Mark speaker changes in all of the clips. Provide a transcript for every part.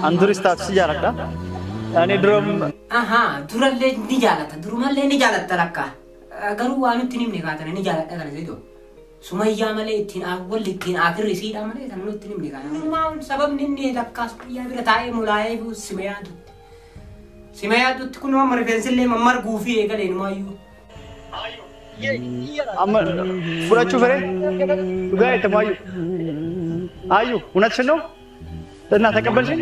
Speaker 1: An duris taatu si jaaladha. Ani durom
Speaker 2: Ahaa, durallee ni jaalata, durumallee ni jaalatta lakka. Garuu waan nutti hin himne kaatana ni jaaladha kana Saidoo. Sumayyaa malee ittiin awwalli ittiin akirri isiidha malee sana nutti hin himne kaatana. Maal sababni inni lakkaa Sumayyaa bira taa'ee mulaa'ee fi sima yaadutti. Sima yaadutti kun amma rifeensillee mammarguu fi eegalee numaayyuu.
Speaker 1: Amma fudhachuu fedhe dhugaa jette moo Ayyuu? አዩ እውነትሽን ነው እና ተቀበልሽኝ?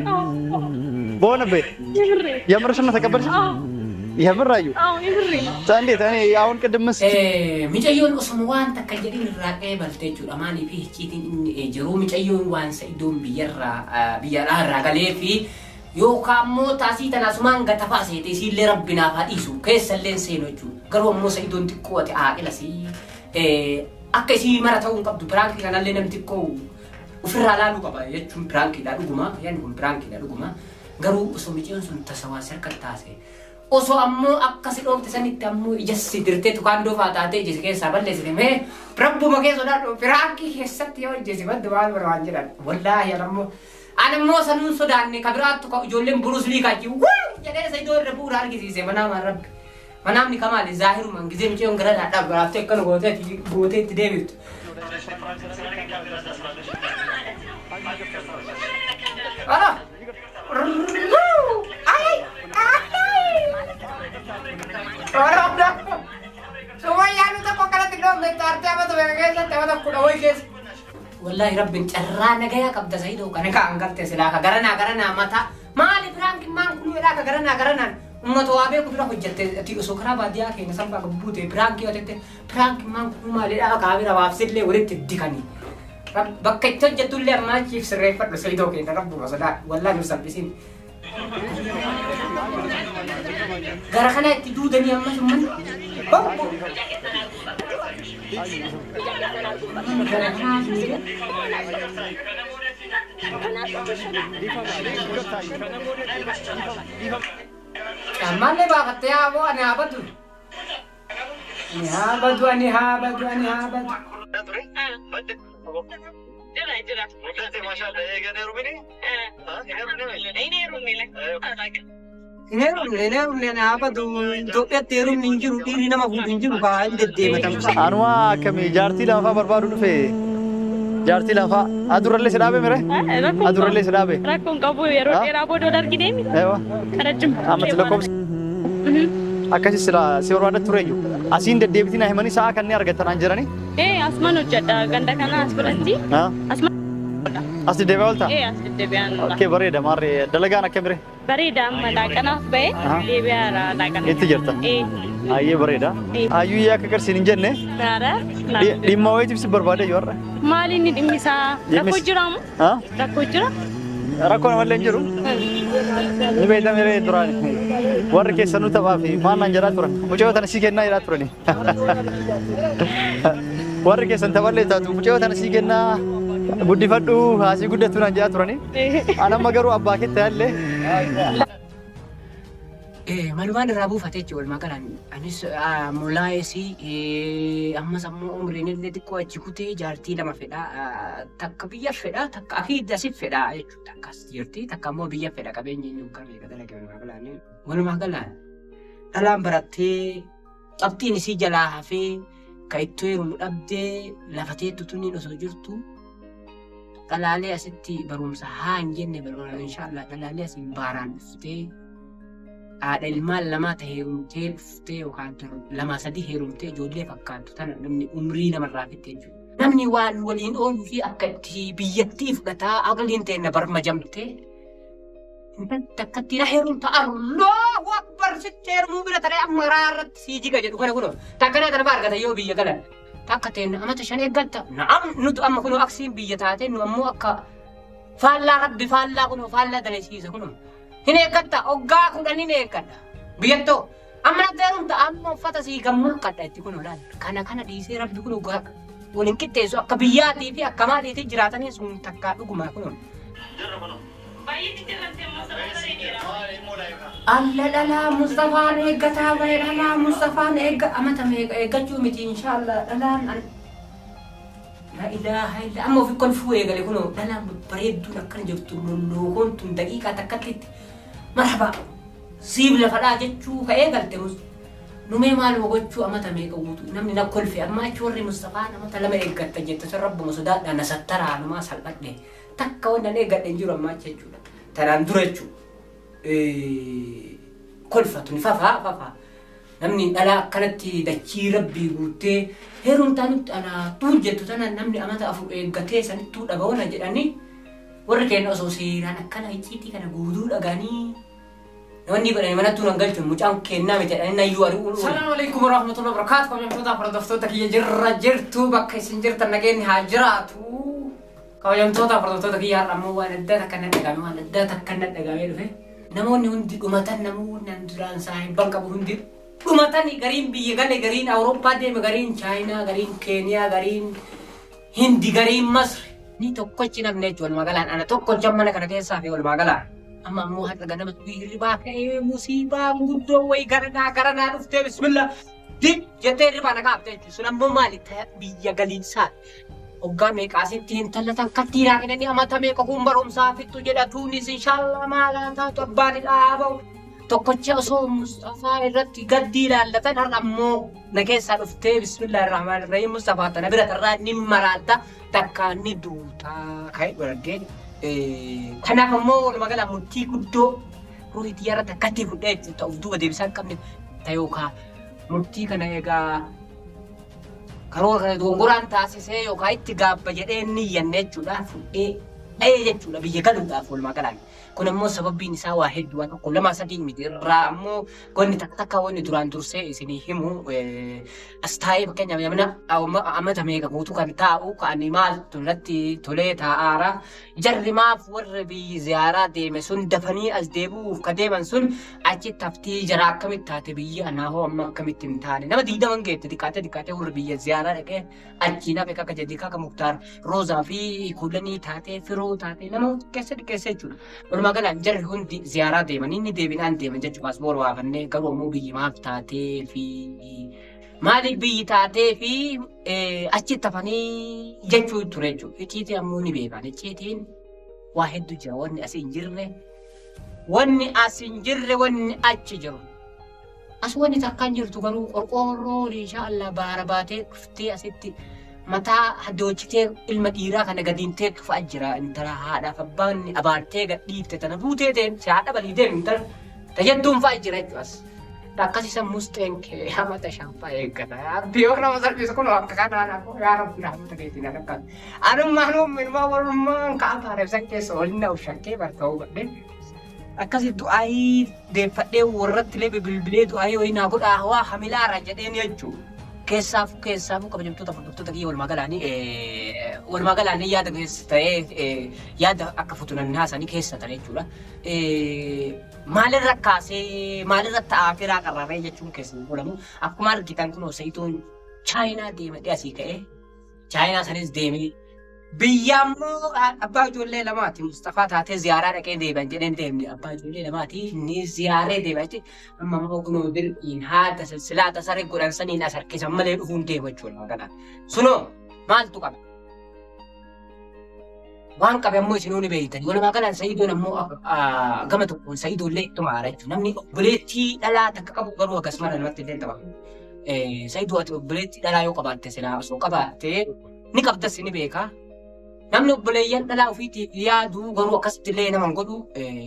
Speaker 1: በሆነ በይ የምርሽን ነው ተቀበልሽኝ? የምር አዩ እንዴት እኔ አሁን ቅድም ምስ
Speaker 2: Micayyoon osuma waan takka jedhin irraa qeebalte jechuudha. Maaliif icciitiin inni jiru micayyoon waan Sa'idoon biyyarraa biyya irraa galee fi yookaan immoo taasii tana asumaan gatafaa seete isiillee rabbi naaf haa dhiisu keessallee seenu jechuudha. Garuu ammoo Sa'idoon xiqqoo ati aaqila sii akka isii mara ta'uu hin qabdu piraankii kanallee namni xiqqoo ofirraa laaluu qaba jechuun piraankiidha dhuguma. Yaani kun piraankiidha dhuguma. Garuu osoo micayyoon sun tasa waan harka taase osoo ammoo akkasi dhoofte sanitti ammoo ija si dirtee tukaan doofaa taatee ija si keessaa balleessite mee rabbuma kee sodaadhu piraankii keessatti yoo ija si baddu maal barbaan jedhan wallaahi an ammoo an ammoo sanuun sodaanne ka biraattu ka ijoolleen Bruce Lee kaachi wuu jedhee Saidoo irra bu'uura argisiise manaamaan rabbi manaamni kamaali zaahirumaan gizee micayyoon gara dhaabbatee akkana gootee gootee itti deebiftu. Ala! Ay! Ay! Sumayyaan tokko akkanatti dhoofne taartee amata beeka keessatti amata kudha wayii keessa. Wallaahi rabbiin carraa nagayaa qabda Saidoo kana kaan galte silaa ka garanaa garanaa mataa maali piraankiin maan kun jedhaa ka garanaa garanaan uummata waa beeku dura hojjette ati osoo karaa baadiyyaa keenya sanfaa buute piraankii hojjette piraankiin maan kun maalidhaa kaabira waabsillee walitti dikanii. Bakka itti hojjettullee ammaa achiif sirreeffadhu Saidoo keenya rabbuma sodaa wallaahi nu salphisiin. Gara kana itti duudanii ammas uummanni. Gara kanaa duudan. Ammallee baafattee haa ani haa badu. Ani haa badu ani haa badu ani haa badu.
Speaker 3: Jira.
Speaker 2: Hin heerumne hin heerumne ani haa badu Itoophiyaatti heerumni hin jiru dhiirri nama fuudhu hin jiru kaa hin deddeebatamu.
Speaker 1: Anuma akkamii jaartii lamafaa barbaadu dhufe jaartii lafaa adurallee si dhaabe mire adurallee si dhaabe
Speaker 3: Rakkoon qabu yeroo dheeraa booda wal arginee miti.
Speaker 1: Ewa
Speaker 3: Karajjum.
Speaker 1: Ammatti lakkoofsa akkasi sila si barbaada tureeyyu asiin deddeebitiin na himanii sa'a kanneen argattanaan jiranii.
Speaker 3: Ee asuman hojjedha ganda kana as biratti. Asuma
Speaker 1: As deddeebi'aa oolta?
Speaker 3: Ee as deddeebi'aan oola.
Speaker 1: Okay bareeda maarree dalagaan akkam mire?
Speaker 3: Bareeda amma laaqanaaf ba'e deebi'aara laaqana.
Speaker 1: Itti jirta?
Speaker 3: Ee.
Speaker 1: Ayyee bareeda. Ayyuu akka garsiin hin jenne
Speaker 3: Naara.
Speaker 1: Dhimma wayiitiif si barbaade yoo har'a.
Speaker 3: Maali inni dhimmi isaa? Rakkoo jiraamu? Rakkoo jira?
Speaker 1: Rakkoo namallee hin jiru. Ni beekta miree duraan warri keessanuu taphaa fi maal naan jedhaa turan. Mucayyoo tana sii kennaa jedhaa turani. Warri keessan taphallee taatu mucayyoo tana sii kennaa guddifadhu haasii guddattu naan jedhaa turani. An amma garuu abbaa keetti yaallee.
Speaker 2: Malumaan irraa buufate jechuudha walumaa galaan. Anis molaayesii ammas ammoo umriin illee xiqqoo achi kutee jaartii lama fedha. Takka biyya fedha takka akiid asif fedha jechuudha. Takka as jirti takka ammoo biyya fedha qabeenya inni hoggaa meeqa dalage walumaa galaan. Walumaa galaan dhalaan barattee qabxiin isii jalaa hafee ka ittoo heerumu dhabdee lafa teettu tunniin osoo jirtu dhalaalee asitti barumsa haa hin jenne inshaallah dhalaalee asiin baaraan dhuftee haadha ilmaan lamaa ta heerumtee dhuftee yookaan lama sadii heerumtee ijoollee fakkaattu tana namni umrii namarraa fitte jechuudha. Namni waan waliin ooluu fi akka itti biyyattii fudhataa aqliin ta'e barmajamtee takkatti na heerumta Allahu Akbar sitti heerumuu bira taree amma garaa irratti sii jiga jedhu kana kunoo takkanaa kana argata yoo biyya galan takka ta'e amata shan eeggatta na'am nuti amma kunoo aksiin biyya taate nu ammoo akka faallaa rabbi faallaa kunoo faallaa dalasiisa kunoo hin eeggatta hoggaa kudhan hin eeggadha biyyattuu amma natti heerumta amma uffata sii gammuu kadha itti kunoo laal kana kana dhiisee rabbi kunoo waliin qixxeessu akka biyyaatii fi akka maaliitii jiraatanii sun takkaa dhugumaa kunoo. Alla dhalaa Mustafaan eeggataa bahe dhalaa Mustafaan eegga amata meeqa eeggachuu miti inshaallah dhalaan an na Laa ilaaha illa amma ofii kolfuu eegale kunoo dhalaan babbareedduun akkana jirtu lolluukoon tun daqiiqaa takkatti marhaba siif lafa dhaa jechuu ka eegalte numee maaluma gochuu amata meeqa guutuu namni na kolfe amma achi warri Mustafaan amata lama eeggatta jette sun rabbuma sodaadhaa na sattaraa numaa salphadhe takka wanna eeggadhe hin jiru amma achi jechuudha. Tanaan dura jechuudha. Kolfa tuni fafaa fafaa. Namni dhalaa akkanatti dachii rabbii guuttee heerumtaa nutti anaa jettu tana namni amata afur eeggatee sanittuu dhagawana jedhanii warri keenya osoo seeraan akkana icciitii kana guutuu dhaganii namoonni godhanii manattuu nan galchuun mucaan kennaa miti jedhanii nayyuu ari'uu. Salaamu alaikum warahmatullahi wabarakatuh. Kabajamtoota hordoftoota kiyya jirra jirtu bakka isin jirtan nageenyi haa jiraatu. Kabajamtoota hordoftoota kiyya har'a ammoo waan addaa takka nan dhagame waan addaa takka nan dhagame dhufe. Namoonni hundi dhumatan namoonni duraan saahibban qabu hundi dhumatani gariin biyya gale gariin Awurooppaa deeme gariin Chaayinaa gariin Keeniyaa gariin Hindi gariin Masri. Ni tokkochi namni jechuun walumaa galaan ana tokkocha mana kana keessaa fi walumaa galaan. Amma ammoo har'a ganama hirribaa ka'ee musiibaa guddoo wayii garanaa garanaa dhuftee bismillah dib jettee hirribaa na kaafte jechuudha. Sun ammoo maali biyya galiinsaa. Hoggaa meeqaasitti intala takkatti hiraa kennanii amata meeqa kun barumsaa fixu jedhatuunis inshaallah maalaa taatu abbaan dhaaba'u. Tokkocha osoo Mustafaa irratti gaddi ilaallatan har'a ammoo na keessaa dhuftee bismillaahi rahmaani rahiim Mustafaa tana bira tarraa ni maraatta takka ni duutaa ka'e godhadhee. Kanaaf ammoo walumaa gala murtii guddoo ruuhii xiyyaarra takkatti fudhee jechuudha of duuba deebisaa hin qabne ta'e yookaan murtii kana egaa karoora kana dogongoraan taasisee yookaan itti gaabba jedhee ni yanne jechuudha fudhee dha'ee jechuudha biyya galuudhaaf walumaa galaan. Kun ammoo sababiin isaa waa hedduu waan tokko lama sadii miti irraa ammoo wanni takka takka wanni duraan dursee isinii himu as taa'ee fakkeenyaaf namna amata meeqa guutuu kan taa'u kan maaltu irratti tolee taa'aara jarri maaf warra biyyi ziyaaraa deeme sun dafanii as deebi'uuf ka deeman sun achi taftii jara akkamitti taate biyyi anaa hoo amma akkamitti hin taane nama 20 geette xiqqaatee xiqqaatee warra biyya ziyaaraa dhaqee achi nafe kakka jedhi kakka Muktaar Roozaa fi Kuulanii taatee Firoo taatee nama keessa xiqqeessa jechuudha. Walumaa galaan jarri hundi ziyaaraa deeman inni deebinaan deeman jechuudha paaspoora baafannee garuu ammoo biyyi maaf taatee fi maaliif biyyi taatee fi achi tafanii jechuu ture jechuudha. Icciitii ammoo ni beekan. Icciitiin waa hedduu jira wanni as hin jirre wanni as hin jirre wanni achi jiru. As wanni takkaan jirtu garuu qorqoorroon inshaallah baara baatee dhuftee asitti mataa hadochitee ilma dhiiraa kana gadiin teettu fa'a jira intala haadhaaf abbaan abaartee gadhiifte tana buutee teen si haadha balii deem intala tajattuun fa'a jira jechuudha. Akkasii musxeen kee amata shanfaa eeggata. Biyyoon nama salphisu kun akka kanaan akkoo yaa rabbi rahmata keetiin akka. Anummaan uumminummaa warrummaan kaafaa reebsan keessa olinna of shakkee barta'uu badhee. Akkasii du'aayii deeffadhee warratti illee bilbilee du'aayii wayii naa godhaa waa hamilaara jedheen jechuudha. Keessaafuu keessaafuu kabajamtoota hordoftoota kiyya walumaa galaanii yaada keessa ta'ee yaada akka futunannaa isaanii keessa ta'e jechuudha. Maalirra kaasee maalirra ta'aa firaa qarraree jechuun keessa hin oolamu. Akkuma argitan kun Sayituun Chaayinaa deemadhee asii ka'ee Chaayinaa sanis deemee biyya ammoo abbaa ijoollee lamaati Mustafaa taatee ziyaaraa dhaqee deebi'an jedheen deemne abbaa ijoollee lamaati ni ziyaaree deebi'a jechuudha. Amma ammoo kunoo dirqiin haadha silsilaa tasaree godhan saniin as harkisan malee dhufuun deema jechuudha kana. Sunoo maaltu qaba? Waan qabe ammoo isinuu ni beektan. Walumaa galaan Sayidoon ammoo gama tokkoon Sayidoollee ittuma haara jechuudha. Namni obboleettii dhalaa takka qabu garuu akkasuma namatti illee tapha. Sayidoo ati obboleettii dhalaa yoo qabaatte silaa osoo qabaatte ni qabdas ni beeka. Namni obboleeyyan dhalaa ofiitiif yaadu garuu akkasitti illee nama hin godhu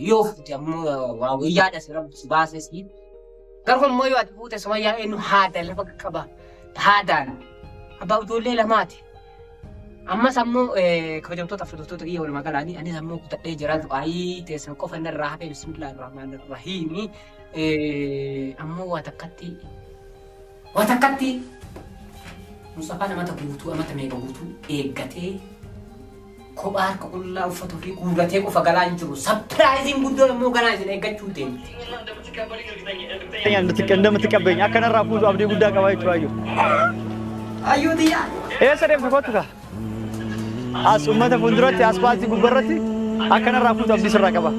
Speaker 2: yoo fuute ammoo waa wayyaadha si rabbi si baasee si. Garuu ammoo yoo ati fuute sumayyaa eenyu haada lafa qaba. Haadaan abbaa ijoollee lamaati. Ammas ammoo kabajamtoota hordoftoota kiyya walumaa galaanii anis ammoo kutadhee jira du'aayii teessan qofa narraa hafee bismillaahi rahmaani rahiimi ammoo waa takkatti Mustafaan amata guutuu amata meeqa guutuu eeggatee kophaa harka qullaa uffata ofii guurratee qofa galaa hin jiru. Sapiraayiziin guddoon ammoo ganaa isin eeggachuu deemti.
Speaker 1: እንደምትቀበይኝ akkanarraa fuutu abdii guddaa qaba jechuudha Ayyuu.
Speaker 2: Ayyuu xiyyaa.
Speaker 1: Eessa deemte kottu kaa? As uummata fuulduratti aspaaltii gubbarratti akkanarraa fuutu abdii sirraa qaba.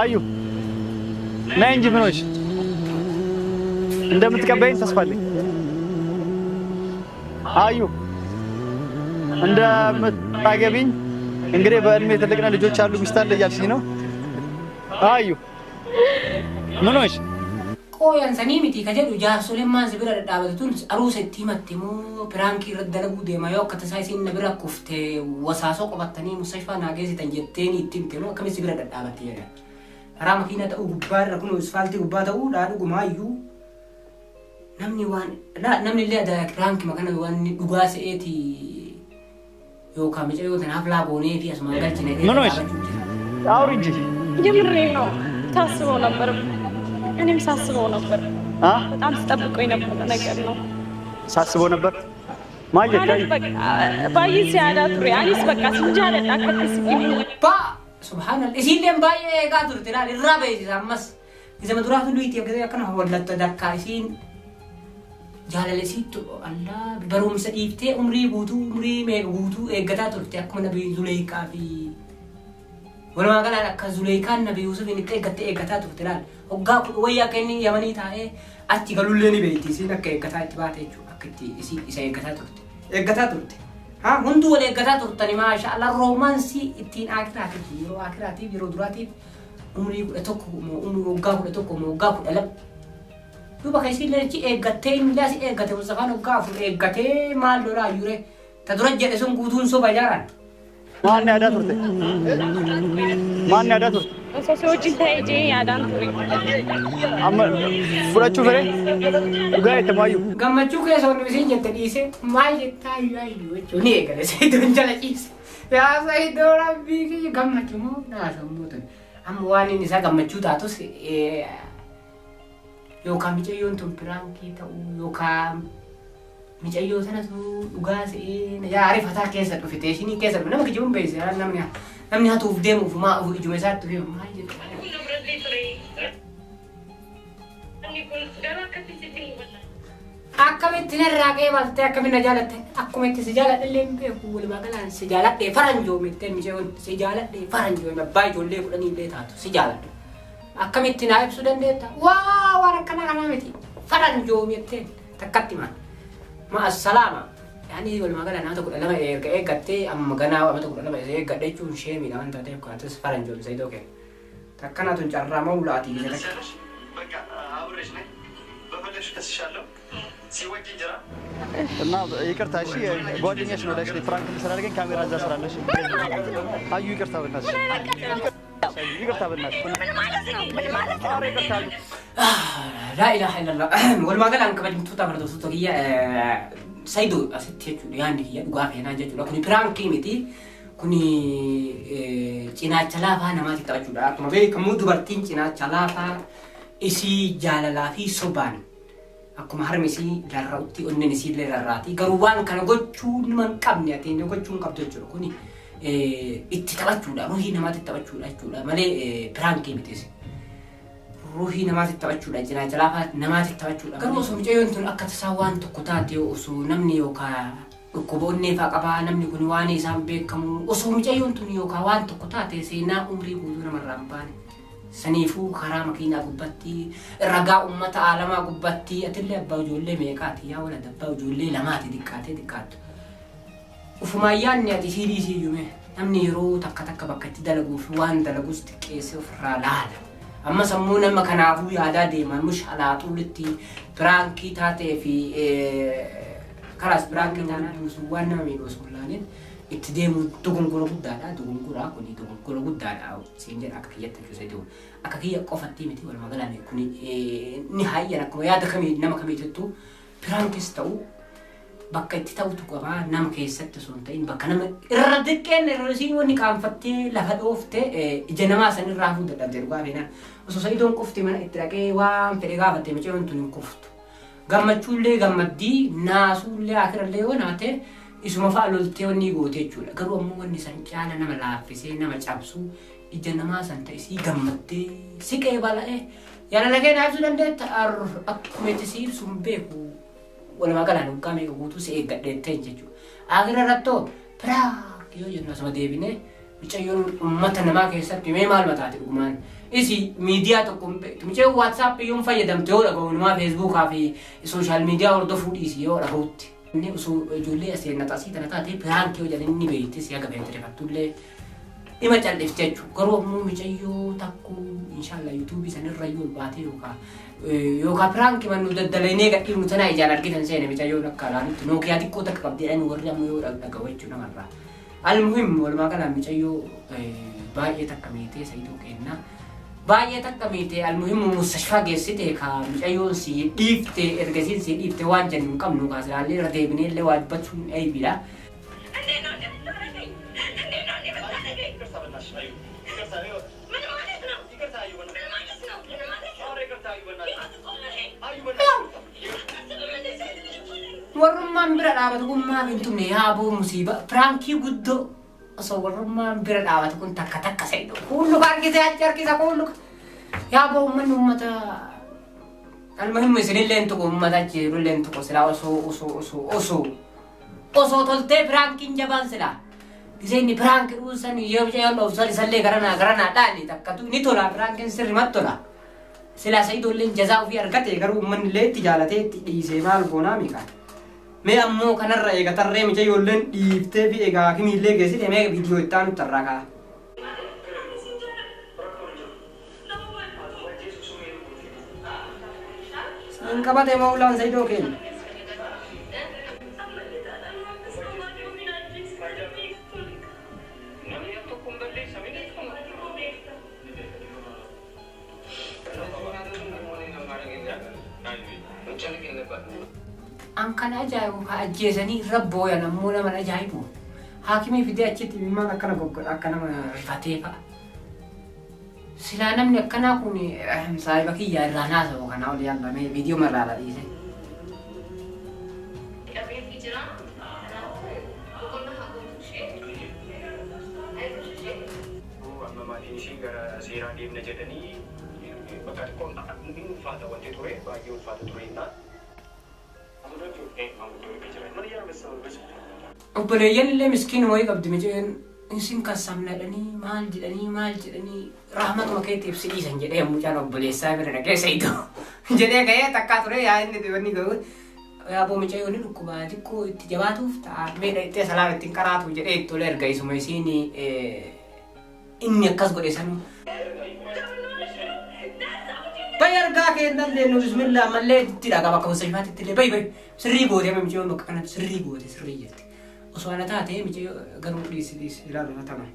Speaker 1: Ayyuu. ነይ እንጂ ምን ሆንሽ? እንደምትቀበይኝ ተስፋ አለኝ። አዩ እንደምታገቢኝ እንግዲህ በእድሜ ትልቅ ነህ፣ ልጆች አሉ፣ ሚስት አለ እያልሽኝ ነው። አዩ ምን ሆንሽ?
Speaker 2: Qooyan sanii miti ka jedhu jaarsoleen maan si bira dhadhaabatu tun aruusa itti himatte moo piraankii irratti dalaguu deema yoo akka tasaa isin na bira kufte wasaasoo qabattanii mustashfaa naa geessitan jetteen itti himte moo akkamitti si bira dhadhaabatte jedha. Karaa makiinaa ta'uu gubbaa irra kun isfaaltii gubbaa ta'uu dhaa dhugumaayyuu namni waan namni illee piraankii makana waan dhugaa se'eeti yookaan mucayyoo tanaaf laaboonee fi asumaan galchine
Speaker 1: ምን ሆንሽ? አውሪ እንጂ።
Speaker 3: የምሬን ነው። ታስበው ነበር፣ እኔም ሳስበው ነበር።
Speaker 1: አ
Speaker 3: በጣም ስጠብቀው የነበረ ነገር ነው።
Speaker 1: ሳስበው ነበር ማየት
Speaker 3: ማለት በቃ ባይስ ያዳ ቱሬ አኒስ በቃ ሲንጃለዳ ከተስኪ
Speaker 2: Ba subhanallah isiilleen baay'ee eegaa turte laal irraa beeksisa ammas isa duraatu luyti akkasii akkana hollatta dakkaa isiin jaalala isiittu Allah barumsa dhiiftee umrii guutuu umrii meeqa guutuu eeggataa turte akkuma nabi Zuleekaa fi walumaa galaan akka Zuleekaan nabi Yuusufin itti eeggattee eeggataa turte laal hoggaa wayyaa akka inni Yamanii taa'ee achi galullee ni beekti isiin akka eeggataa itti baate jechuudha akka itti isii isa eeggataa turte eeggataa turte. Ha hunduu wal eeggataa turtani maasha Allah roomaansii ittiin akiraatiif yeroo akiraatiif yeroo duraatiif umrii 11 moo umrii waggaa 11 moo waggaa 12 duuba kan isiin achi eeggattee inni asi eeggate Mustafaan waggaa 4 eeggatee maal lolaa jure ta dura jedhe sun guutuun soba jaaraan.
Speaker 1: ማን ያዳ ቱርቴ? ማን ያዳ ቱርቴ?
Speaker 3: Osoo si wajjin ta'ee jee yaadaan ture.
Speaker 1: Amma fudhachuu fedhe dhugaa jette maayyuu.
Speaker 2: Gammachuu keessa wanni isiin jette dhiise maal jettaa ayyuu ayyuu jechuun ni eegale Sayidoon jala ciise. Yaa Sayidoo rabbii kiyya gammachuu moo naasammuu tun. Amma waan inni isaa gammachuu taatus yookaan mucayyoon tun piraankii ta'uu yookaan mucayyoo sanatu dhugaa se'ee yaa ariifataa keessa dhufe teeshinii keessa dhufe nama kijibuun beeksise namni namni hatuuf deemuuf maa ijuma isaatti dhufe maal jettu. Akkamitti narraa qeebaltee akkamitti na jaalatte akkuma itti si jaaladhe illee hin beeku walumaa galaan si jaaladhe faranjoomittee mucayyoon si jaaladhe faranjoomi abbaa ijoollee 10 illee taatu si jaaladhe. Akkamitti naa ibsuu dandeetta? Waa waan akkanaa kanaa miti faranjoomittee takkatti maal. Ma assalaama. Yaani walumaa galaan nama 12 erga eeggattee amma ganaa nama 12 eeggadhe jechuun sheemiidha waan taateef kaatis faranjoomi Sayidoo kenna. Takkanaa tun carraa mawlaatii gise takka.
Speaker 1: በቃ አብሬሽ ነኝ። በፈለግሽ ከስሻለሁ። ሲወጅ እንጀራ እና ይቅርታ እሺ፣ ጓደኛሽ ነው ላይሽ ላይ ፍራንክ ስላደረገኝ ካሜራ እዛ ስላለሽ አዩ ይቅርታ በእናትሽ ይቅርታ በእናትሽ
Speaker 3: ምን ማለት ነው? ምን ማለት ነው?
Speaker 1: ኧረ ይቅርታ አዩ።
Speaker 2: Laa ilaaha illallah. Walumaa galaan kabajamtoota hordoftoota kiyya Sayidoo asitti jechuudha yaadni kiyya dhugaa feenaa jechuudha. Kuni piraankii miti. Kuni cinaacha laafaa namaatti taphachuudha. Akkuma beekamu dubartiin cinaacha laafaa isii jaalalaa fi sobaan akkuma harmi isii rarra'utti onneen isii illee rarraati. Garuu waan kana gochuu nama hin qabne ati gochuu hin qabdu jechuudha. Kuni itti taphachuudha. Ruhii namaatti taphachuudha jechuudha malee piraankii miti. Ruhii namaatti taphachuudha. Cinaacha laafaa namaatti taphachuudha. Garuu osoo mucayyoon tun akka tasaa waan tokko taate osoo namni yookaan dhukkuba onnee fa'aa qabaa namni kun waan isaan beekamu osoo mucayyoon tun yookaan waan tokko taate seenaa umrii guutuu namarraa hin baane. Saniifuu karaa makiinaa gubbatti ragaa uummata aalamaa gubbatti atillee abbaa ijoollee meeqaati yaa walad abbaa ijoollee lamaati xiqqaatee xiqqaattu. Ufumaan yaadni ati siidii siyyume namni yeroo takka takka bakka itti dalaguu fi waan dalagus xiqqeessee ofirraa laala. Amma sammuu nama kanaafuu yaadaa deeman mush alaaxuulitti piraankii taatee fi karaas piraankii taanaan buusu waan nama miidhu osoo hin laalin itti deemu dogongora guddaadha. Dogongora kuni dogongora guddaadha. Siin jedha akka kiyyatti jechuudha Sayidoo. Akka kiyya qofatti miti walumaa galaan kuni ni haayyan akkuma yaada kamii nama kamiitittuu piraankis ta'u bakka itti ta'utu qaba nama keessatti osoo hin ta'in bakka nama irra xiqqeen irra isiin wanni qaanfattee lafa dhooftee ija namaa san irraa hafuu dadhabde dhugaa feenaa. Osoo Sayidoon qofti mana itti dhaqee waan fedhe gaafatte mucayyoon tun hin kuftu. Gammachuullee gammaddii naasuullee akirallee yoo naate isuma fa'a loltee wanni goote jechuudha. Garuu ammoo wanni san caala nama laaffisee nama cabsu ija namaa san ta'isii gammaddee siqee bala'ee yaala lagee naa ibsuu dandeetta akkuma itti si ibsu hin beeku. Walumaa galaan waggaa meeqa guutuu si eeggadheettee jechuudha. Akira irrattoo piraak yoo jennu asuma deebinee mucayyoon uummata namaa keessatti mee maal mataate dhugumaan isi miidiyaa tokko hin beektu. Mucayyoon waatsaap yoo fayyadamte yoo dhagahu namaa feesbuukaa fi sooshaal miidiyaa hordofuu dhiisi yoo dhagahutti. Inni osoo ijoollee asii naxasii tana taate piraankii hojii inni beekte si haga beekte rifattullee dhima callifte jechuudha. Garuu ammoo mucayyoo takkuu inshaallah yuutuubii sanirra yoo ol baatee yookaan piraankii mannu daddalaynee gadhiifnu tanaa ijaan argitan seene mucayyoon akka ilaalutti nookiyaa xiqqoo takka qabdi jedhanii warri amma yoo dhaga'u jechuudha namarraa. Almuhim walumaa galaan mucayyoo baay'ee takka miitee Saidoo kennaa. Baay'ee takka miitee almuhim mustashfaa geessite ka mucayyoon si dhiifte ergasiin si dhiifte waan jennu hin qabnu kaasilaallee irra deebinee illee waa dubbachuun eeybidha. Warrummaan bira dhaabatu kun maaf hin tumne yaa aboo musiiba piraankii guddoo osoo warrummaan bira dhaabatu kun takka takka Saidoo kuullu harkisee achi harkisa kuullu yaa aboo uummanni uummata almuhimmu isinillee hin tuqu uummata achi jirullee hin tuqu silaa osoo osoo osoo osoo osoo toltee piraankiin jabaan silaa gisee inni piraanki dhuunsan yoo mucayyoo dhoofsan isallee garanaa garanaa dhaani takkatu ni tola piraankiin sirrimatti tola. Silaa Saidolleen jazaa ofii argate garuu uummanni illee itti jaalatee itti dhiisee maal goonaa miiqa. Mee ammoo kanarra eega tarree mucayyoolleen dhiiftee fi egaa hakimiillee geessite mee viidiyoo itti aanutti irraa ka'a. Siin qabate maulaan Saidoo keenya. An kan ajaa'ibu ka ajjeesanii irra booyan ammoo nama ajaa'ibu. Haakimii fidee achitti imimmaan akkana goggodha akka nama rifatee fa'a. Silaa namni akkanaa kun saahiba kiyyaa irraa naasa'u kanaa ol yaallamee viidiyoo marraa dhiise.
Speaker 4: Amma maatiin ishee gara seeraa deemna jedhanii bakka xiqqoon ni ulfaata wanti ture baay'ee ulfaata ture innaa.
Speaker 2: Obboleeyyan illee miskiin wayii qabdi mucayyeen isin kassamna jedhanii maal jedhanii maal jedhanii rahmatuma keetiif si dhiisan jedhee mucaan obboleessaa bira dhaqee Saidoo jedhee ka'ee takkaa ture yaa inni wanni ga'u yaa boo mucayyoo ni dhukkubaa xiqqoo itti jabaatuuf ta'a mee dhaqxee salaam ittiin qaraatu jedhee itti tolee erga isuma isiin inni akkas godhe sanuu. Bayi argaa keenan deemnu bismillah ammallee itti dhagaa bakka mustashfaatti illee bayi bayi sirrii gootee amma mucayyoon bakka kanatti sirrii goote sirrii jetti. Osoo ana taate mucayyoo garuu dhiisi dhiisi ilaalu fatama.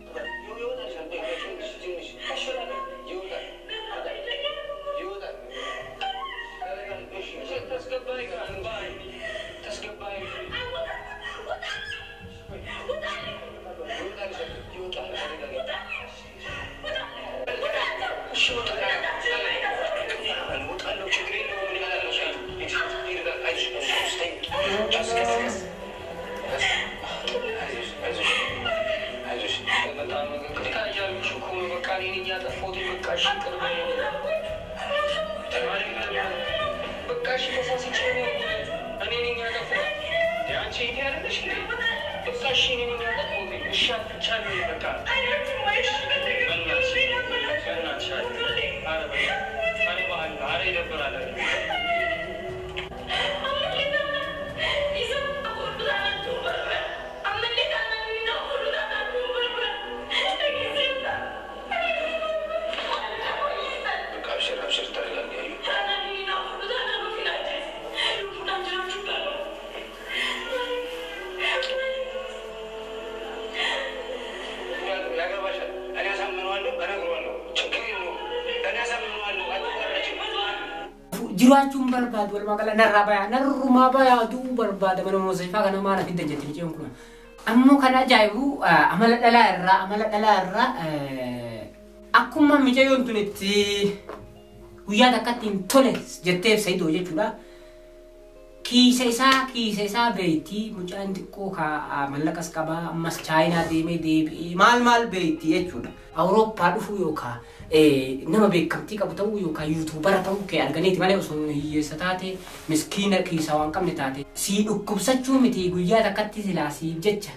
Speaker 2: Jiraachuun barbaadu walumaa gala narraa bayaa narrumaa bayaa du'uu barbaada mana mustashfaa kana maal fidda jetti mucayyoon kun. Ammoo kan ajaa'ibu amala dhalaa irraa akkuma mucayyoon tun itti guyyaa takkatti hin tole jetteef Saidoo jechuudha. Kiisa isaa beektii mucaan xiqqoo ka mallaqas qabaa ammas chaayinaa deemee deebi'ee maal maal beektii jechuudha. Awurooppaa dhufuu yookaan nama beekamtii qabu ta'uu yookaan yuutuubara ta'uu kee arganiiti malee osoo hiyyeessa taate miskiina kiisaa waan qabne taate sii dhukkubsachuu miti guyyaa takkatti silaa siif jecha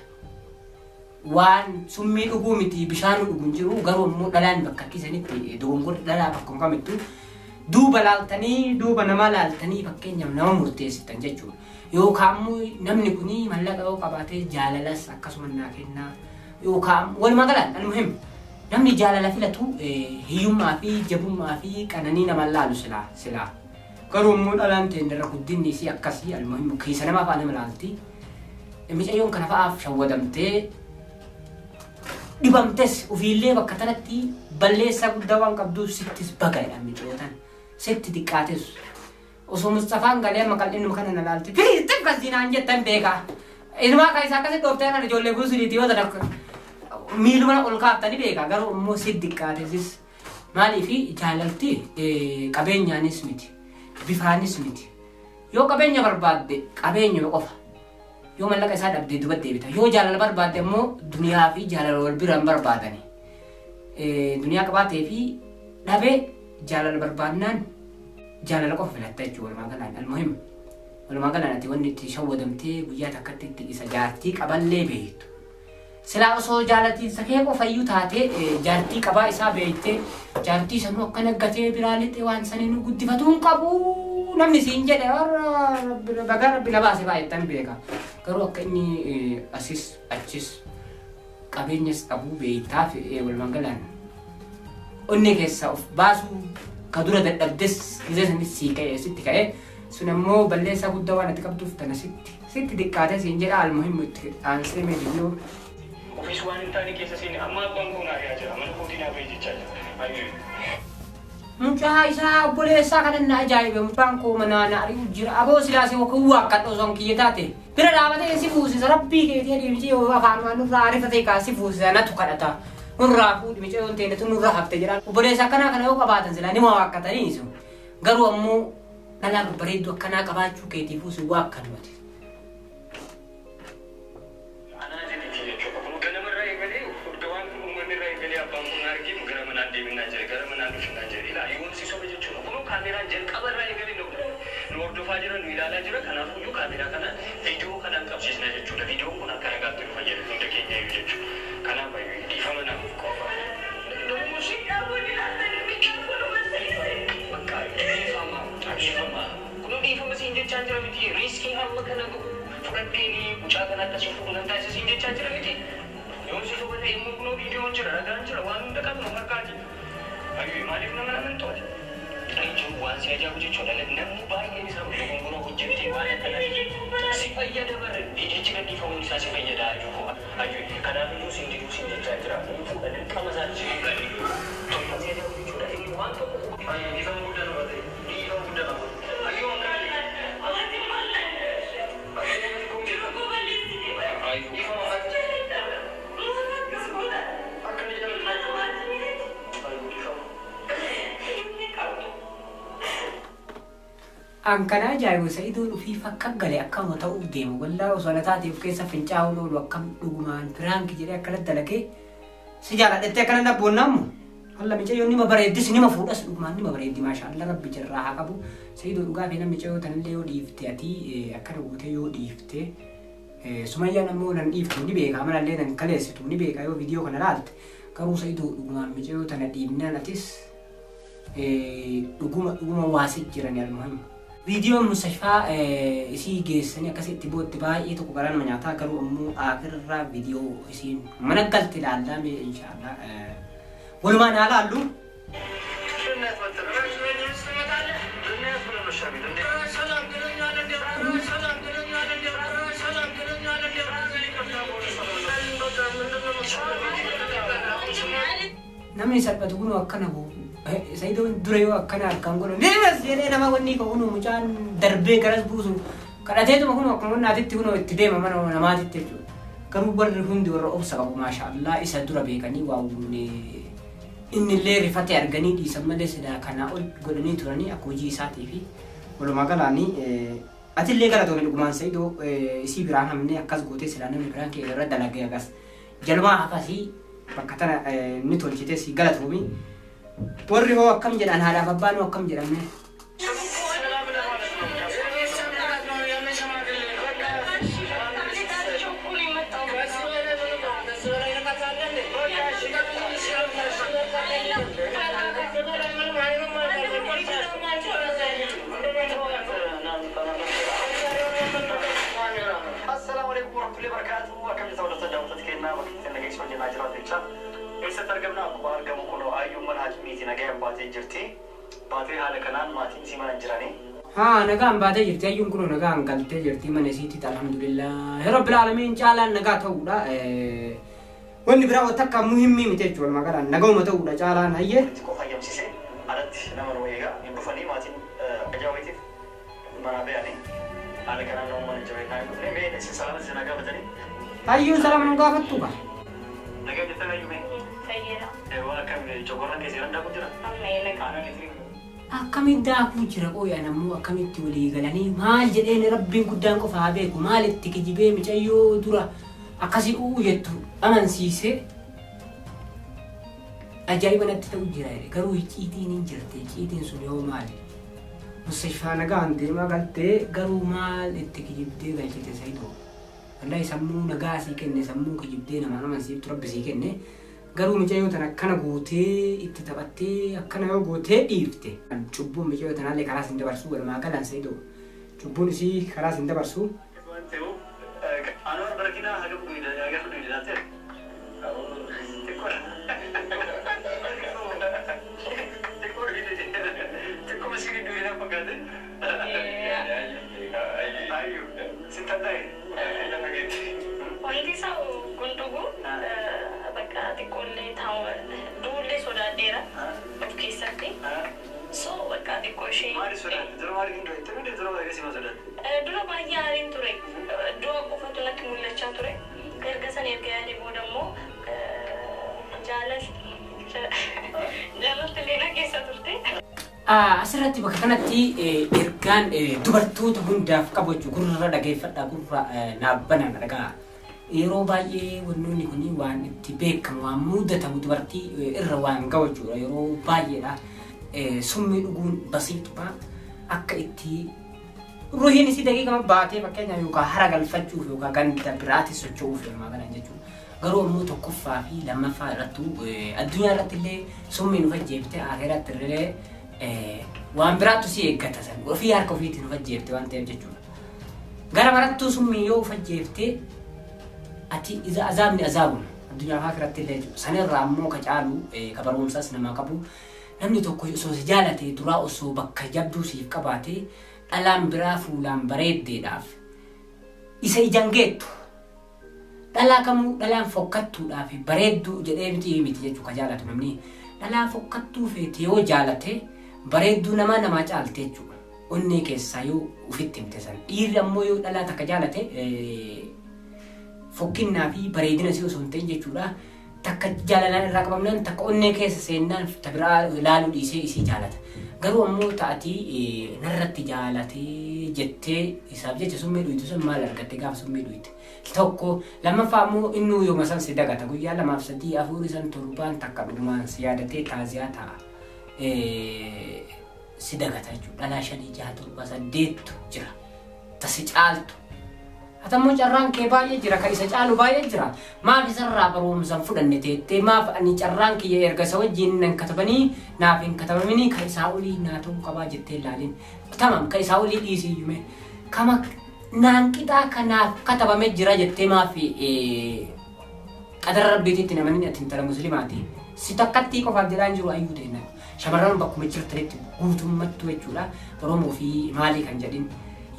Speaker 2: waan summii dhuguu miti bishaan dhuguu hin jiru garuu immoo dhalaan bakka kiisanitti dogongorri dhalaa bakkuma kamittuu Duuba laaltanii duuba namaa laaltanii fakkeenyaaf nama murteessitan jechuudha. Yookaan immoo namni kun mallaqa yoo qabaate jaalalas akkasuma naa kennaa. Yookaan walumaa galaan almuhim namni jaalala filatu hiyyummaa fi jabummaa fi qananii nama laalu silaa. Garuu immoo dhalaan ta'e irra guddinni isii akkasii almuhim keessa namaa fa'a nama laalti. Mucayyoon kana fa'aaf shawwadamtee dhibamtes ofiillee bakka tanatti balleessaa guddaa waan qabduuf sittis baga jedha mucayyootan. Sitti xiqqaates. Osoo Mustafaan galee amma qal'inuma kana na laalti. Firii xiqqas naan jettan beekaa. Inumaa kan isaa akkasitti dhooftee kana ijoollee buusuniiti yoo ta'an miiluma ol kaaftanii beekaa garuu immoo sitti xiqqaatesis. Maaliifi jaalalti qabeenyaanis miti bifaanis miti. Yoo qabeenya barbaadde qabeenyuma qofa. Yoo mallaqa isaa dhabdee duba deebita. Yoo jaalala barbaadde immoo duniyaa fi jaalala wal bira hin barbaadani. Duniyaa qabaatee fi dhabee jaalala barbaadnaan jaalala qofa filatta jechuudha walumaa galaan. Almuhim walumaa galaan ati wanni itti shawwadamtee guyyaa takkatti itti isa jaartii qaballee beektu. Silaa osoo jaalatiinsa kee qofa iyyuu taate jaartii qabaa isaa beektee jaartii sanuu akka naggatee biraa lixee waan sanii nu guddifatuu hin qabu namni siin jedhe warra bagaa rabbi na baase baay'attan beeka. Garuu akka inni asis achis qabeenyas qabuu beektaaf walumaa galaan onnee keessaa of baasuu ka dura dadhabdes gisee sanis sii ka'e sitti ka'e sun ammoo balleessaa guddaa waan ati qabduuf tana sitti xiqqaate siin jedha almuhimmu itti aansee mee viidiyoo.
Speaker 4: Ofiis waan hin taane keessa seene amma abbaan koo naa jira mana kootii naa ba'e jechaa jira.
Speaker 2: Mucaa isaa obboleessaa kana na ajaa'ibe mucaan koo manaa na ari'u jira aboo silaasee kuwwa akka dhosoon kiyya taate bira dhaabatee si fuusisa rabbii keetii adeemsee yoo afaan waan nurraa ariifatee kaa si fuusisa natu kadhata nurraa fuudhi mucayyoon ta'e nurraa hafte jedhaan obboleessa akkanaa kana yoo qabaatan silaa nima waakkatanii isu garuu ammoo dhalaa babbareedduu akkanaa qabaachuu keetiifuu si waakkannoti.
Speaker 4: Anaa jedhiti jechuudha. Kun ganamarraa eegalee hordofaan kun uummanni eegalee abbaan kun arginu gara manaan deeminaa jira gara manaan dhufinaa jira. Ilaa yoon si soba jechuudha. Kun kaameraan jalqabarraa eegalee nu hordofaa jira nu ilaalaa jira. Kanaafuu kaameraa kana viidiyoo kanaan qabsiisna jechuudha. Viidiyoon kun akka ragaatti nu fayyada hunda keenya iyyuu jechuudha. Kanaaf dhiifama naaf qofa. Bakka dhiifama dhiifama. Kun dhiifama siin jechaa jira miti riiskii hamma kana gahu fudhadhee mucaa kana akkasii fuudhu nan taasisa siin jechaa jira miti. Yoon si soba ta'e immoo kunoo viidiyoon jira ragaan jira waan hunda qabnu harkaati. Ayyuu maaliif nama naman to'ate? Jechuun waan si ajaa'ibu jechuudha. Namni baay'een isaa dogongora hojjettee waan akkana si fayyada bara viidiyichi gadhiifamuun isaa si fayyada ayyuu ayyuu kanaaf iyyuu siin diduu siin jechaa jira. Fuudha dirqama isaati si fuudhanii. Tokko si ajaa'ibu jechuudha. Inni waan tokko dhiifama guddaa nama ta'e dhiifama guddaa nama ta'e. Ayyuu akkana
Speaker 2: An kana ajaa'ibu Sa'idoon ofiif akka gale akkama ta'uuf deemu wallaa osoo ana taatee of keessa fincaa'uun oolu akkam dhugumaan prank jedhee akkana dalagee si jaaladhettee akkana nabboonnaamu. Alla mucayyoon nima bareeddis nima fuudhas dhugumaan nima bareeddi maashaallah rabbi jirraa haa qabu. Sa'idoo dhugaa fi namni mucayyoo tanallee yoo dhiifte ati akkana gootee yoo dhiifte Sumayyaan ammoo nan dhiiftu ni beeka amalallee nan kaleessitu ni beeka yoo viidiyoo kana laalte garuu Sa'idoo dhugumaan mucayyoo tana dhiibnaan atis dhuguma dhuguma waasit jirani almuhim. Viidiyoon Mustafaa isii geessanii akkasitti bootti baay'ee tokko garaa nama nyaataa garuu ammoo akirraa viidiyoo isiin mana galte ilaallaa mee inshaallah walumaan haa laallu. Namni salphatu kun akkana boo Sa'idoon dura yoo akkana harkaan godhu nimas jedhee nama wanni koo kun mucaan darbee garas buusu kadhateetuma kun akkuma wannaatitti kun itti deema mana namaatitti jechuudha. Garuu warri hundi warra obsa qabu maashaallah isa dura beekanii waa inni illee rifate arganii dhiisan malee silaa kanaa ol godhanii turanii akka hojii isaatii fi walumaa galaanii atillee galatoomii dhugumaan Sa'idoo isii biraan hamne akkas gootee silaa namni biraan kee irra dalagee agas jalumaa hafasii bakka tana ni tolchite si galatoomii. Warri hoo akkam jedhan haadhaaf abbaan hoo akkam jedhamne.
Speaker 1: Akkuma argamu kunoo ayyuun mana hakimiiti nagaan baatee jirti. Baatee haala kanaan maatiin isii mana hin jiranii.
Speaker 2: Haa, nagaan baatee jirti. Ayyuun kunoo nagaan galtee jirti mana isiitti, alhamdulillah. Rabbil aalamiin, caalaan nagaa ta'uudha. Wanni biraa wanta akka muhimmii miti jechuudha, walumaa galaan nagauma ta'uudha caalaan, hayyee.
Speaker 1: Itti qofa hayyamsiisee alatti nama nu eegaa hin dhufanii, maatiin ajaa'ibaatiif manaa bayanii haala kanaan nama mana hin jiran hin dhufne. Mee isin salaama isin gaafatanii.
Speaker 2: Hayyuun salaama nu gaafattu kaa.
Speaker 1: Nagaa jirtan ayyuu mee?
Speaker 3: Fayyeera.
Speaker 1: Waan akkam cogorraan keessa jiran daakuu jira?
Speaker 3: Amma nagaa.
Speaker 1: Aanaan litrii.
Speaker 2: Akkamitti daakuu jira qooyaan ammoo, akkamitti walii galanii maal jedheen, rabbiin guddaan qofa haa beeku. Maalitti kijibee micayyoo dura akkasii uu jettu amansiisee, ajaa'iba natti ta'u jira jedhe. Garuu icciitiin hin jirte, icciitiin sun yoo maali? Mustashfaa nagaan deemaa galtee, garuu maal itti kijibdee galchite Sayidoo? Wallahi sammuu nagaa sii kenne, sammuu kijibdee namaan amansiiftu rabbi sii kenne. Garuu micayyoo tana akkana gootee itti taphattee, akkana yoo gootee dhiifte, cubbuun micayyoo tanaallee karaa sin dabarsuu. Walumaa galaan Sayidoo, cubbuun isii karaa sin dabarsuu.
Speaker 1: Waan ta'eef Anwar barakinaa haga fudhu ilaalte. Xiqqoo xiqqoo masii gidduu ilaa fakkaate. Ayyu sitti ta'e.
Speaker 3: Wanti isaa kun dhugu bakka xiqqoollee taa'u duullee sodaadheera of keessatti. So bakka xiqqoo ishee.
Speaker 1: Maali sodaate? Dura maali hin du'e? Dura dura maali gasii sodaate?
Speaker 3: Dura baay'ee aariin ture. Du'a qofatu natti mul'achaa ture. Erga san erga yaadee booda immoo jaalalti leena keessa turte.
Speaker 2: Asirratti bakka kanatti ergaan dubartoota hundaaf qabu jechuudha. Gurra dhageeffadhaa, gurra naabbanaa dhagaa. Yeroo baay'ee wantoonni kun waan itti beekamu, waan mudatamu, dubartii irra waan gahu jechuudha. Yeroo baay'eedha. Summii dhuguun basiixuma akka itti ruhiin isii daqiiqama baatee fakkeenyaaf yookaan hara galfachuuf yookaan ganda biraatti socho'uuf walumaa galan jechuudha. Garuu ammoo tokkoffaa fi lammaffaa irrattuu addunyaa irratti illee summiin of ajjeefte, akhiratti illee waan biraattu si eeggata, san ofii harka ofiitiin of ajjeefte waan ta'eef jechuudha. Gara barattuu summii yoo of ajjeefte ati azaabni azaabuma addunyaa fi akhiratti illee jechuudha. Sanirraa ammoo ka caalu ka barumsas namaa qabu, namni tokko osoo si jaalate duraa, osoo bakka jabduu siif qabaate, dhalaan biraa fuulaan bareeddeedhaaf isa ijaan geettu. Dhalaa kamuu dhalaan fokkattuudhaaf bareedduu jedhee miti miti jechuu ka jaalatu namni. Dhalaa fokkattuu feete yoo jaalate, bareedduu namaa namaa caalte jechuudha. Onnee keessaa yoo ofitti himte san. Dhiirri ammoo yoo dhalaa takka jaalate, fokkinnaa fi bareedina si osoo hin ta'in jechuudha. Takka jaalalaan irraa qabamnaan, takka onnee keessa seennaan, ta biraa ilaaluu dhiisee isii jaalata. Garuu ammoo ta'atii narratti jaalatee jettee isaaf jecha summii dhuytu sun maal argatte gaafa summii dhuyte? Tokko lammaffaa ammoo innuu yooma san si dagata, guyyaa lamaaf sadii afur isan torbaan takka dhugumaan si yaadatee taaziyaa ta'a. Si dagata jechuudha. Dhalaa shanii, jaha, torba, saddeettu jira. Tasi caaltu. Atammoo carraan kee baay'ee jira, kan isa caalu baay'ee jira. Maaf isarraa barumsaan fudhanne teettee, maaf ani carraan kiyya erga isa wajjin nan katabanii naaf hin katabaminii kan isaa olii naa ta'uu qabaa jettee ilaalin. Tamam, kan isaa olii dhiisii iyyume. Kama naan qixaa kanaaf katabamee jira jettee maaf qadara rabbiititti namani ati intala musliimaati. Si takkattii qofaaf jedhaan jiru ayyuu ta'e. Shamarran bakkuma jirtanitti guutummattu jechuudha. Oromoo fi maalii kan jedhin,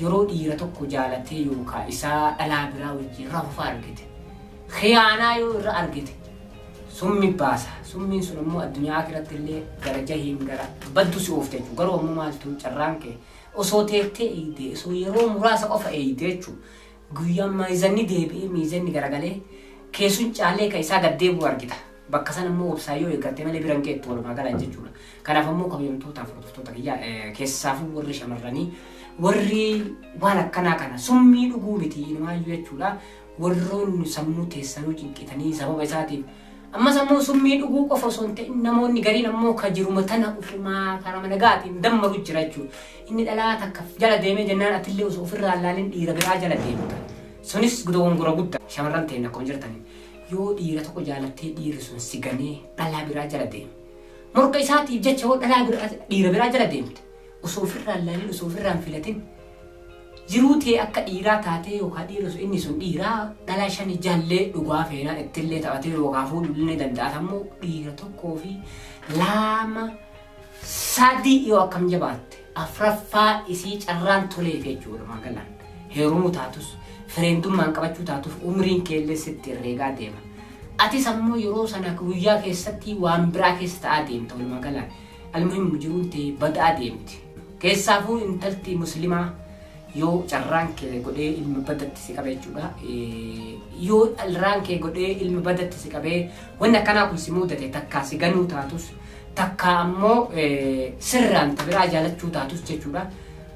Speaker 2: yeroo dhiira tokko jaalatee yookaan isaa dhalaa biraa wajjin rafuu argite, khiyaanaa yoo irra argite, summi baasa. Summiin sun immoo addunyaa akiratti illee gara jahiim, gara baddu si oofte jechuudha. Garuu ammoo maaltu carraan kee osoo teettee eeyite, osoo yeroo muraasa qofa eeyite jechuudha. Guyyaan miizanni deebi'ee, miizanni garagalee keessun caalee kan isaa gaddeebi'u argita. Bakka sana immoo obsaa yoo eeggatte malee biran keettu walumaa galan jechuudha. Kanaaf ammoo kabajamtootaaf hordoftoota kiyyaa, keessaafuu warri shamarranii, warri waan akkanaa kana summii dhuguu miti inumaayyuu jechuudha. Warroonni sammuu teessanuu cinqitanii sababa isaatiif, ammas ammoo summii dhuguu qofa osoo hin ta'in, namoonni gariin ammoo ka jiruma tana ufumaa karaa nagaatiin dammaru jira jechuudha. Inni dhalaa takka jala deemee jennaan, atillee osoo ofirraa ilaalin dhiira biraa jala deemta. Sunis dogongora guddaa. Shamarran ta'in akkuma jirtaniin, yoo dhiira tokko jaalattee dhiirri sun si ganee dhalaa biraa jala deeme, morka isaatiif jecha yoo dhalaa biraa, dhiira biraa jala deemte, osoo ofirraa ilaalin, osoo ofirraa hin filatin, Jiruu ta'e akka dhiiraa taatee yookaan dhiira inni sun dhiiraa dhalaa shan jallee dhugaa feenaa ittillee taphatee yookaan fuudhuu ni danda'a. Ammoo dhiira tokkoo fi lama sadii yoo akkam jabaatte afraffaa isii carraan toleef jechuudha magalaan. Heerumuu taatus fireendummaan qabachuu taatuuf umriin keellee sitti herreegaa deema. Atis ammoo yeroo sana guyyaa keessatti waan biraa keessa ta'aa deemta walumaa galaan. Almuhim jiruun ta'e badaa deemti. Keessaafuu intalti muslimaa yoo carraan kee godhee ilma badatti si qabe jechuudha. Yoo carraan kee godhee ilma badatti si qabee wanni akkanaa kun si mudate takkaa si ganuu taatus takkaa ammoo sirraan biraa jaalachuu taatus jechuudha.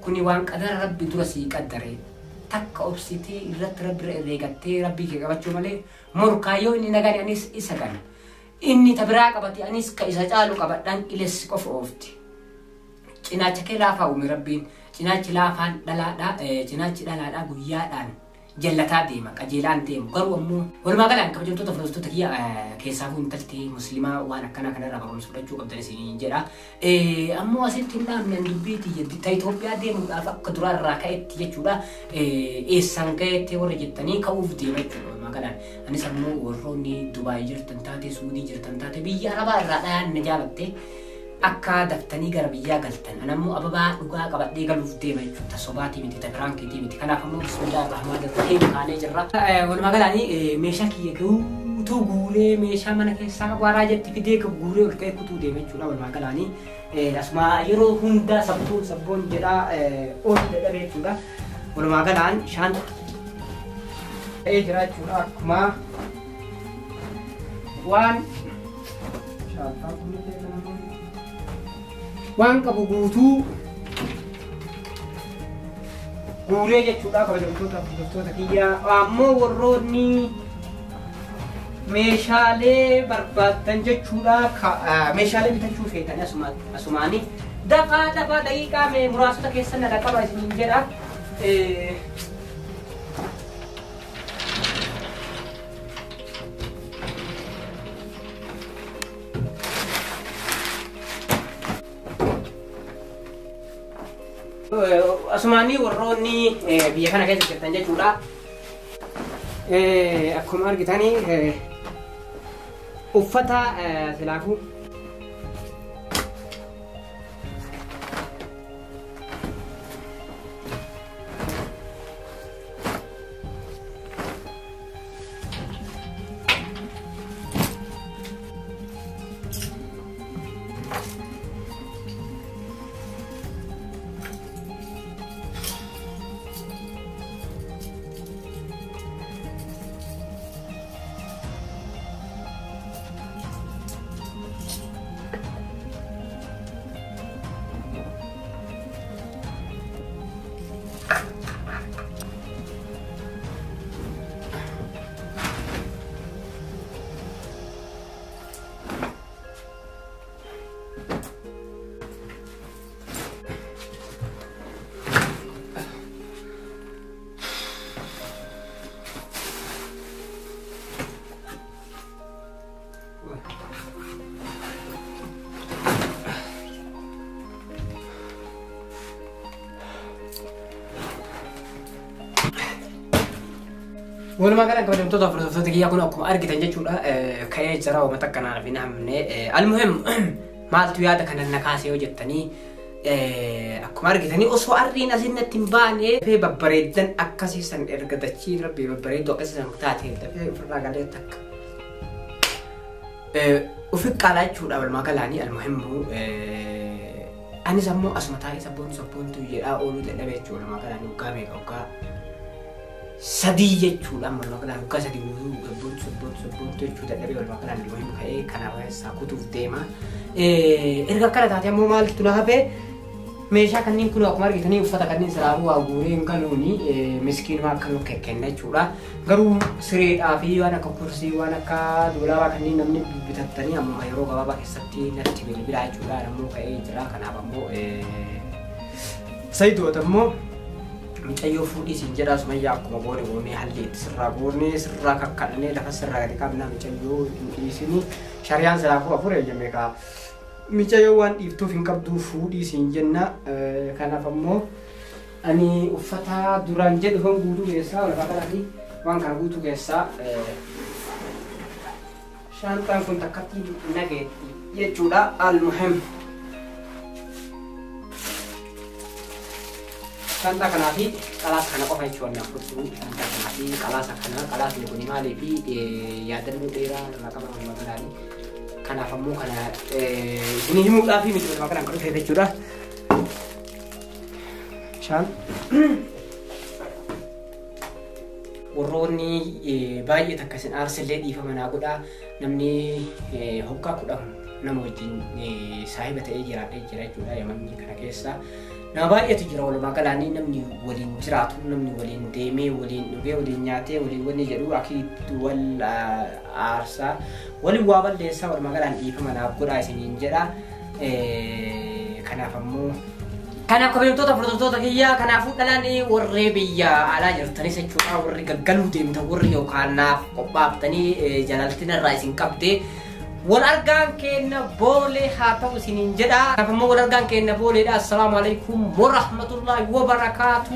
Speaker 2: Kuni waan qadara rabbi dura sii qaddare. Takka obsitee irratti rabbi herreegattee rabbii kee qabachuu malee morkaa yoo inni nagane anis isa gana. Inni ta biraa qabate anis ka isa caalu qabadhaan qilessi qofa oofti. Cinaacha kee laafaa uume rabbiin. Cinaachi laafaan dhalaadhaa cinaachi dhalaadhaa guyyaadhaan jallataa deema qajeelaan deemu garuu ammoo walumaa galaan kabajamtoota hordoftoota kiyya keessaafuu intalti muslimaa waan akkanaa kanarraa barumsa fudhachuu qabdan isiniin jedha. Ammoo asitti hin dhaabne dubbii tiyya ta Itoophiyaa deemuudhaaf akka duraarraa ka'etti jechuudha. Eessaan ka'etti warra jettanii ka'uuf deema jechuudha walumaa galaan. Anis ammoo warroonni Dubaay jirtan taate Suudii jirtan taate biyya Arabaa irraa dhayaan na jaalatte. Akka daftanii gara biyyaa galtan. Ani ammoo ababaa dhugaa qabadhee galuuf deema jechuudha. Sobaatii miti, tabiraankiitii miti. Kanaaf ammoo bismillah ar-Rahmaan ar-Rahiim kaanee jirra. Walumaa galaanii meeshaa kiyya guutuu guuree meeshaa mana keessaa qabu haaraa jetti fidee guuree ol ka'ee kutuu deema jechuudha. Walumaa galaanii asuma yeroo hundaa sabtuun sabboon jedhaa ol dadhabe jechuudha. Walumaa galaan shaan ta'ee jira jechuudha. Akkuma waan shaantaan kunillee kana waan qabu guutuu guuree jechuudha kabajamtoota hordoftoota kiyyaa. Ammoo warroonni meeshaalee barbaaddan jechuudha meeshaalee bitachuu feetan asumaanii dafaa dafaa daqiiqaa muraasota keessa na dhaqaba isiniin jedha. Asumaanii warroonni biyya kana keessa jirtan jechuudha. Akkuma argitanii uffata silaafuu Walumaa galaan kabajamtoota hordoftoota kiyyaa kun akkuma argitan jechuudha ka'ee jira uummata akkanaan fi namne almuhim maaltu yaada kana na kaasee yoo jettanii akkuma argitanii osoo arriin asiin natti hin baane dafee babbareeddan akkasiisan erga dachii rabbii babbareedduu akkasiisan taate dafee ofirraa galee takka ofi qaalaa jechuudha walumaa galaanii almuhimmu anis ammoo asuma taa'ee sabboontu sabboontu jedhaa ooluu dadhabe jechuudha walumaa galaanii waggaa meeqa waggaa sadii jechuudha walumaa galaan waggaa sadii guutuu sabboontu sabboontu sabboontu jechuu dadhabee walumaa galaan almuhimmu ka'ee kanaaf keessaa kutuuf deema. Erga akkana taate ammoo maaltu na hafe meeshaa kanneen kun akkuma argitanii uffata kanneen silaafuu waa guuree hin galuuni miskiinuma akka nu kenna jechuudha. Garuu sireedhaa fi waan akka kursii waan akka doolaabaa kanneen namni bitattanii amma yeroo gabaabaa keessatti natti bilbilaa jechuudha. Ammoo ka'ee jira kanaaf ammoo sayidoota ammoo mucayyoo fuudhii siin jedhaa sumayyaa akkuma goone goonee halli itti sirraa goonee sirraa kakkadhannee lafa sirraa gadi qabnaa mucayyoo hin dhiisini shariyaan silaafuu afur eeyyame kaa. Mucayyoo waan dhiiftuuf hin qabdu fuudhii siin jenna kanaaf ammoo Ani uffata duraan jedhu kan guutuu keessaa lafa kanaa fi waan kana guutuu keessaa shaantaan kun takkatti nageetti jechuudha. Almuhim. Shaantaa kanaa fi qalaasa kana qofa jechuudha naaf fudhu. Shaantaa kanaa fi qalaasa kana qalaasni kun maalii fi yaadannoo dheeraa irraa qaba walumaa galaani. Kanaaf ammoo kana isinii himuudhaaf miti walumaa galaan kan dhufe jechuudha. Shaan. Warroonni baay'ee takka isin aarsillee dhiifama naa godhaa. Namni hoggaa 10 nama wajjin saahiba ta'ee jiraatee jira jechuudha Yaman kana keessa. Nama baay'eetu jira walumaa galaanii namni waliin jiraatu, namni waliin deemee, waliin dhugee, waliin nyaatee, waliin wanni jedhu akiitti wal aarsaa, waliin waa balleessaa walumaa galaan dhiifama naaf godhaa isiniin jedha. Kanaaf ammoo Kanaaf kabajamtoota hordoftoota kiyyaa kanaafuu dhalaan warri biyya alaa jirtanis jechuudha warri gaggaluu deemtan warri yookaan naaf qophaaftanii jaalaltina irraa isin qabde wal argaan keenna boolee haa ta'u isiniin jedha. Kanaaf ammoo wal argaan keenna booleedha. Assalaamu alaikum warahmatullahi wabarakaatu.